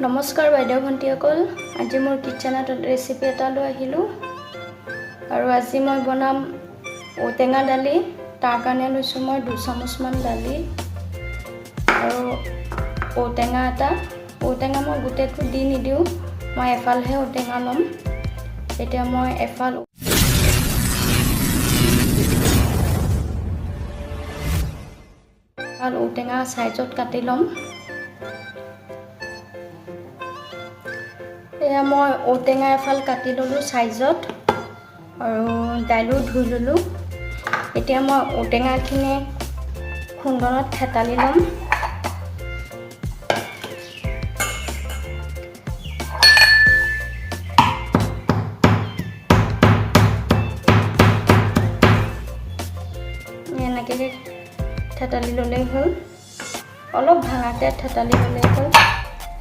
নমস্কাৰ বাইদেউ ভণ্টিসকল, আজি মোৰ কিটচেনত ৰেচিপি এটা লৈ আহিলোঁ আৰু আজি মই বনাম ঔটেঙা দালি। তাৰ কাৰণে লৈছোঁ মই 2 চামুচমান দালি আৰু ঔটেঙা এটা। ঔটেঙা মই গোটেইটো দি নিদিওঁ, মই এফালহে ঔটেঙা ল'ম। এতিয়া মই এফাল এফাল ঔটেঙা চাইজত কাটি ল'ম। এয়া মই ঔটেঙা এফাল কাটি ল'লোঁ চাইজত আৰু দাইলো ধুই ল'লোঁ। এতিয়া মই ঔটেঙাখিনি খুন্দনাত থেতালি ল'ম। এনেকৈ থেতালি ল'লেই হ'ল, অলপ ভাঙাকৈ থেতালি ল'লেই হ'ল।